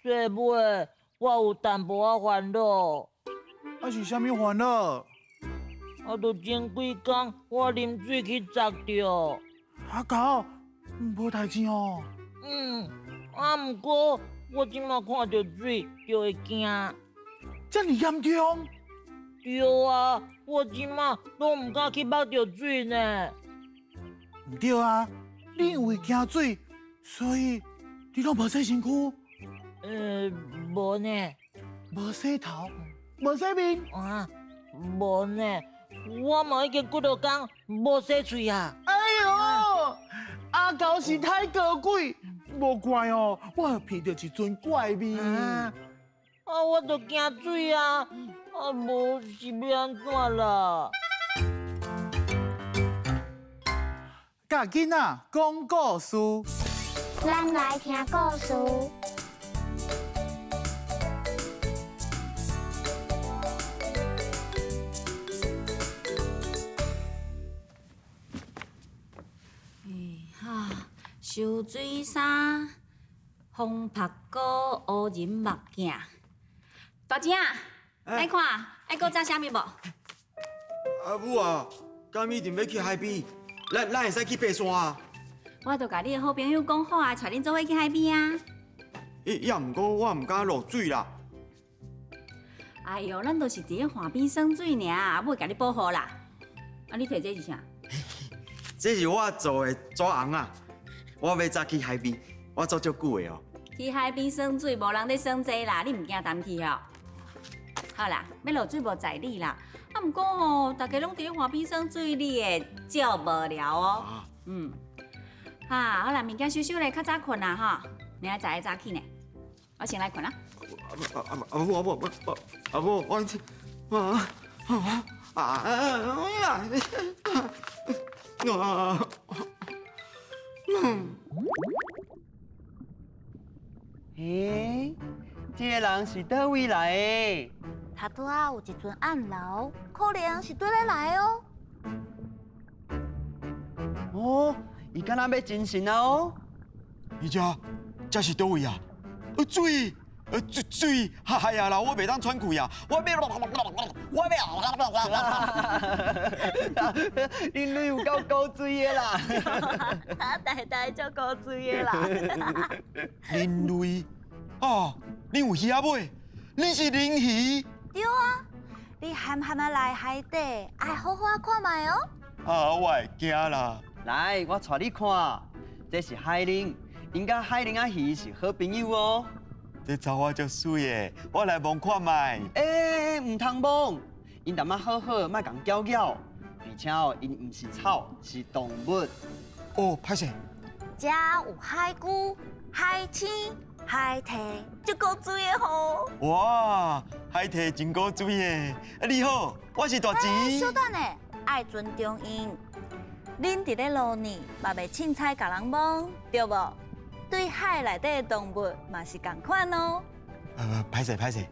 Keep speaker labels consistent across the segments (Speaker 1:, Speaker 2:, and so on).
Speaker 1: 最尾我有淡薄仔烦恼。
Speaker 2: 啊是啥物烦恼？
Speaker 1: 啊，就前几工我啉水去砸著。
Speaker 2: 阿狗，无代志哦。
Speaker 1: 嗯，啊，毋过我这马看著水就会惊。
Speaker 2: 遮尔严重？
Speaker 1: 对啊，我这马拢毋敢去摸著水呢。
Speaker 2: 毋对啊，你因为惊水，所以你拢无洗身躯？
Speaker 1: 无呢。
Speaker 2: 无洗头，无洗面？
Speaker 1: 啊，无呢。我嘛已经几落工无洗喙啊！
Speaker 2: 哎哟，阿狗是太高鬼，无怪哦，我会闻著一阵怪味。
Speaker 1: 啊，我就惊水啊！啊，无是欲按怎啦？
Speaker 2: 共囡仔讲故事，
Speaker 3: 咱来听故事。
Speaker 4: 哈，收水衫，风曝膏，乌人目镜。大姐啊，来看，爱阁扎啥物无？
Speaker 5: 阿母啊，敢一定欲去海边？咱会使去爬山啊？
Speaker 4: 我就共你的好朋友讲好啊，带恁做伙去海边啊。
Speaker 5: 也毋过我毋敢落水啦。
Speaker 4: 哎哟，咱就是伫咧岸边耍水尔，阿母会共你保护啦。啊，你提这是啥？
Speaker 5: 这是我做的纸红啊！我欲早去海边，我做足久的哦。
Speaker 4: 去海边耍水，无人咧耍这啦，你毋惊澹去哦？好啦，欲落水无载你啦。啊，毋过吼，大家拢伫咧岸边耍水，你会足无聊哦。嗯，哈，好啦，物件收收咧，较早睏啦吼，明仔载早起呢，我先来睏啦。
Speaker 5: 阿母阿母阿母，我啊啊啊！啊！
Speaker 6: 欸，这个人是佗位来的？
Speaker 3: 他拄仔有一阵暗流，可能是对咧来哦。
Speaker 6: 哦，伊敢若欲精神啊哦。
Speaker 5: 伊这是佗位啊？水，水水，哎呀啦，我袂当喘气啊！我欲，我欲，
Speaker 6: 恁女有够古锥的啦！
Speaker 4: 大大足古锥的啦！
Speaker 5: 人类，哦，恁有鱼仔尾，恁是人鱼？
Speaker 3: 对啊，你含含仔来海底，爱好好看觅哦。
Speaker 5: 啊，我会惊啦！
Speaker 6: 来，我带你看，这是海龙，𪜶佮海龙仔鱼是好朋友哦。
Speaker 5: 这草花足媠的，我来摸看觅。
Speaker 6: 欸，毋通摸，𪜶淡仔好好，莫共搅搅。而且哦，𪜶毋是草，是动物。
Speaker 5: 哦，歹势。
Speaker 3: 遮有海龟、海星、海堤，足古锥的吼。
Speaker 5: 哇，海堤真古锥的。啊，你好，我是大钱。
Speaker 3: 稍等下，爱尊重𪜶。恁伫咧路呢，嘛袂凊彩共人摸，对无？对海内底的动物嘛是仝款哦。
Speaker 5: 歹势歹势，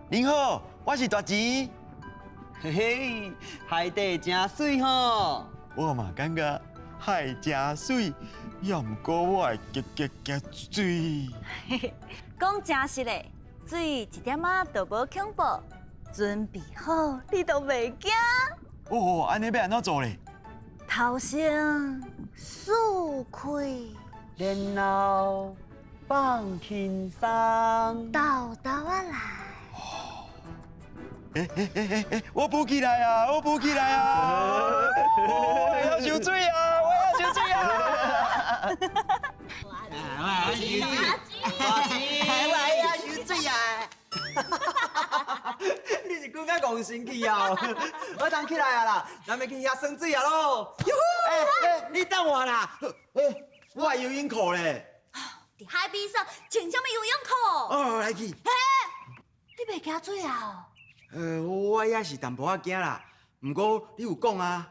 Speaker 5: 您好，我是大钱。
Speaker 6: 嘿嘿，海底真媠吼。
Speaker 5: 我嘛感觉海真媠，也毋过我会激激惊水。
Speaker 3: 讲真实的，水一点仔都无恐怖，准备好你都袂惊。
Speaker 5: 哦，按呢欲按怎做咧？
Speaker 3: 头先舒开。
Speaker 6: 然后放轻松，
Speaker 3: 豆豆仔来。
Speaker 5: 欸欸欸欸，我浮起来啊！我浮起来啊！我要游水啊！我要游水啊！
Speaker 6: 我要游水，我要游水啊！你是讲甲戆神去啊？我通起来啊啦，咱欲去遐耍水啊咯！
Speaker 5: 欸欸，你等我啦！欸，我的游泳裤咧？
Speaker 3: 伫海边耍，穿啥物游泳裤？
Speaker 5: 哦，来去。
Speaker 3: 欸，你袂惊水啊？
Speaker 5: 我也是淡薄仔惊啦，毋过你有讲啊，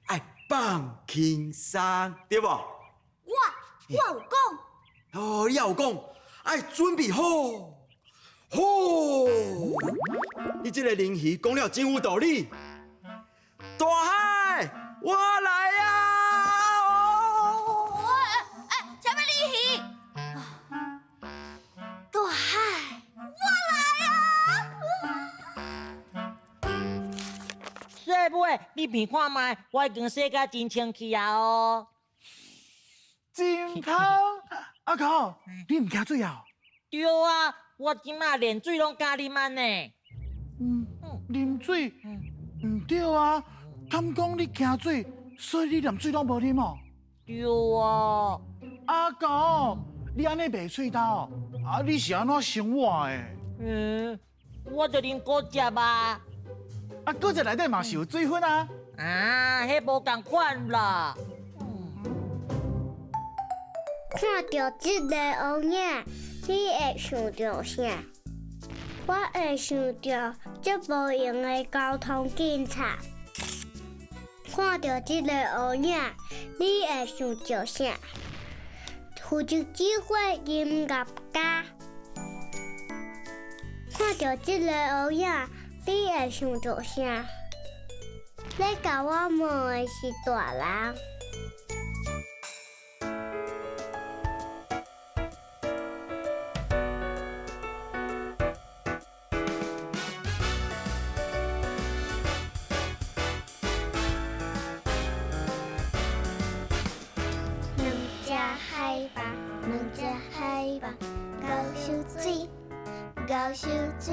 Speaker 5: 爱放轻松，对无？
Speaker 3: 我有讲。
Speaker 5: 哦，你也有讲，爱准备好，好。你这个人鱼讲了真有道理。大海，我来啊！
Speaker 3: 欸，啥物人鱼？大海，
Speaker 1: 细尾，你闻看覓，我已經洗甲真清氣啊哦。
Speaker 2: 真香！阿狗，你毋驚水啊？
Speaker 1: 對啊，我這馬連水攏敢啉按呢。
Speaker 2: 嗯，啉水？毋對啊，敢講你驚水，所以你連水攏無啉哦？
Speaker 1: 對啊。
Speaker 2: 阿狗，你按呢袂喙焦哦？啊，你是按怎生活的？
Speaker 1: 嗯，我就啉果汁啊。
Speaker 2: 啊，果汁內底嘛是有水分啊。
Speaker 1: 啊，彼無仝款啦。
Speaker 7: 看著這个烏影，你會想著啥？我會想著這無閒的交通警察。看著這个烏影，你會想著啥？負責指揮音樂家。看著這个烏影，你會想著啥？咧共我問的是大人。兩隻海豹，兩隻海豹，𠢕泅水，𠢕泅水。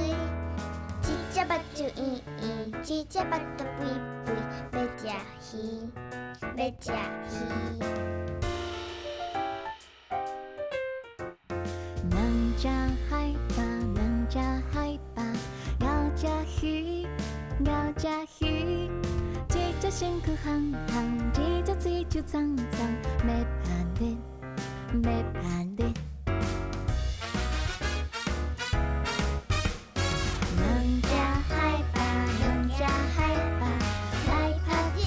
Speaker 7: 一隻目睭圓圓，一隻腹肚肥肥，欲食魚，欲食魚。
Speaker 8: 兩隻海豹，兩隻海豹，𠢕食魚，𠢕食魚。一隻身軀夯夯，一隻喙鬚長長，欲拍你，欲拍你。兩隻海豹，兩隻海豹，來拍一，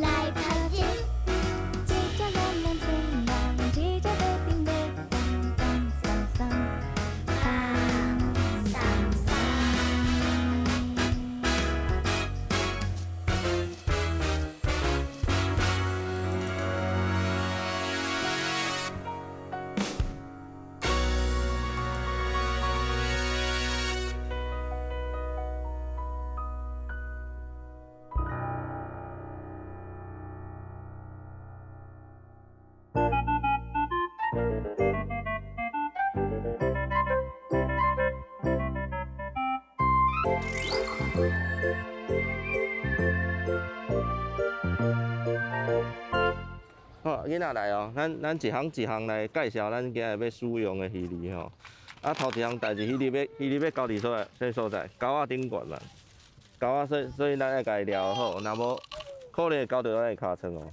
Speaker 8: 來拍一。一隻藍藍嘴人，一隻白頂白當當桑桑，當桑桑。
Speaker 9: 好，囡仔來哦，咱一項一項來介紹咱今日欲使用的魚餌吼。啊，頭一項代誌，魚餌欲交佇所在，啥所在？溝仔頂懸嘛。溝仔，所以咱愛共伊撩好，若無可能會交著咱的尻川哦。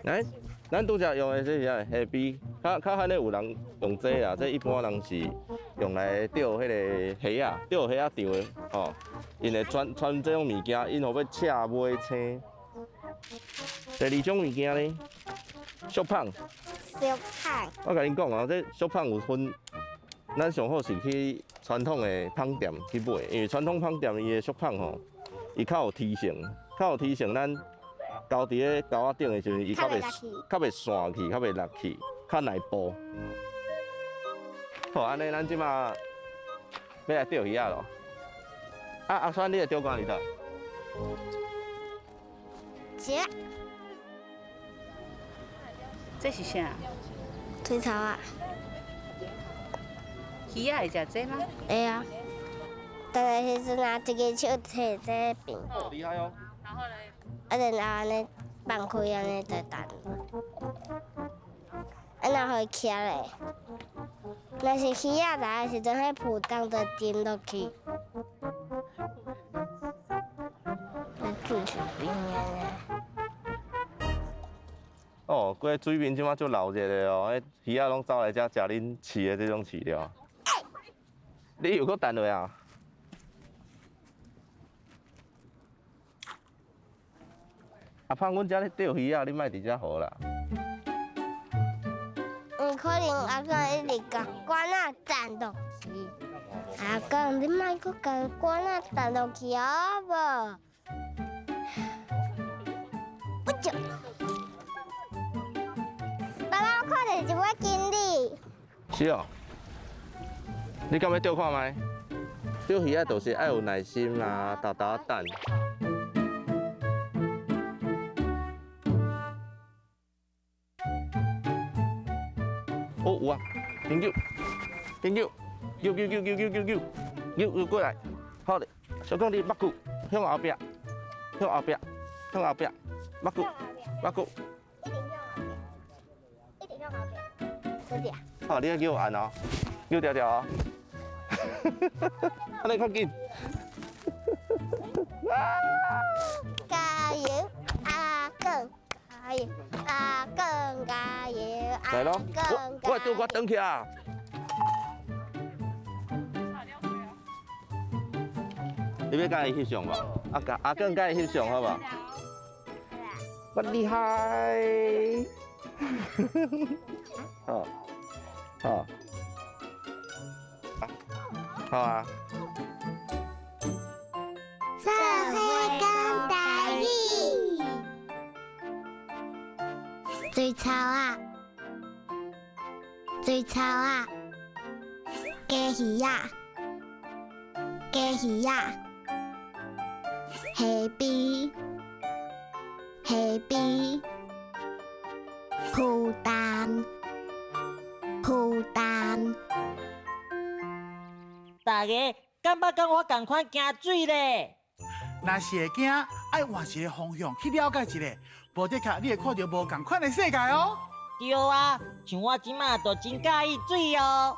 Speaker 9: 來，咱拄才用的這是啥？蝦蜶，較較罕咧有人用這啦，這一般人是用來釣彼个蝦仔，釣蝦仔釣的吼。𪜶會穿穿這種物件，𪜶予欲赤尾青。第二種物件呢，小胖。
Speaker 7: 小胖。
Speaker 9: 我共恁講啊，這小胖有分，咱上好是去傳統的芳店去買，因為傳統芳店伊的小胖吼，伊較有彈性，較有彈性，咱交佇咧溝仔頂的時陣，伊較袂較袂散去，較袂落去，較耐捕。好，按呢咱這馬欲來釣魚仔囉。啊，阿川，你的釣竿佇佗？
Speaker 7: 這。
Speaker 10: 這是啥？
Speaker 7: 水草啊。
Speaker 10: 魚仔會食這嗎？
Speaker 7: 會啊。但是彼陣拿一个手提這邊。
Speaker 9: 哦，厲害哦。
Speaker 7: 然後咧？啊，然後按呢放開按呢就彈。啊，然後予伊徛咧。若是魚仔來的時陣，彼浮筒就沉落去。來水是冰的。
Speaker 9: 哦，規个水面這馬足鬧熱的哦，彼魚仔攏走來遮食恁飼的這種飼料。你又閣彈落啊？阿胖，阮遮咧釣魚仔，你莫佇遮號啦。
Speaker 7: 毋可能阿公一直共竿仔彈落去。阿公，你莫閣共竿仔彈落去好無？不就。爸爸，我看著一尾錦鯉。
Speaker 9: 是哦。你敢欲釣看覓？钓鱼仔就是爱有耐心啦，沓沓等。哦，有啊，紧揪，紧揪，揪揪揪揪揪揪揪，揪揪过来，好咧，小公你目睭向后壁，向后壁，向后壁，目睭，目睭。
Speaker 7: 一直向后壁，这里啊。
Speaker 9: 好，你爱叫我按哦，揪条条哦。按呢较紧。
Speaker 7: 加油，阿公！加油，阿公！加油，
Speaker 9: 来咯，我我拄我转去啊。你欲共伊翕相无？阿公阿公共伊翕相好无？我厉害！好，好，好啊。
Speaker 7: 做伙讲台语，水草仔，水草仔，鸡鱼仔，鸡鱼仔，河边，河边，浮动，浮动。
Speaker 1: 大家敢捌佮我仝款惊水咧？
Speaker 2: 若是会惊，爱换一个方向去了解一下，无的确你会看著无仝款的世界哦。
Speaker 1: 对啊，像我这马就真佮意水哦。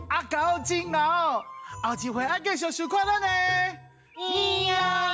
Speaker 2: 阿猴真𠢕，后一回爱继续收看咱的。
Speaker 1: 咿呀。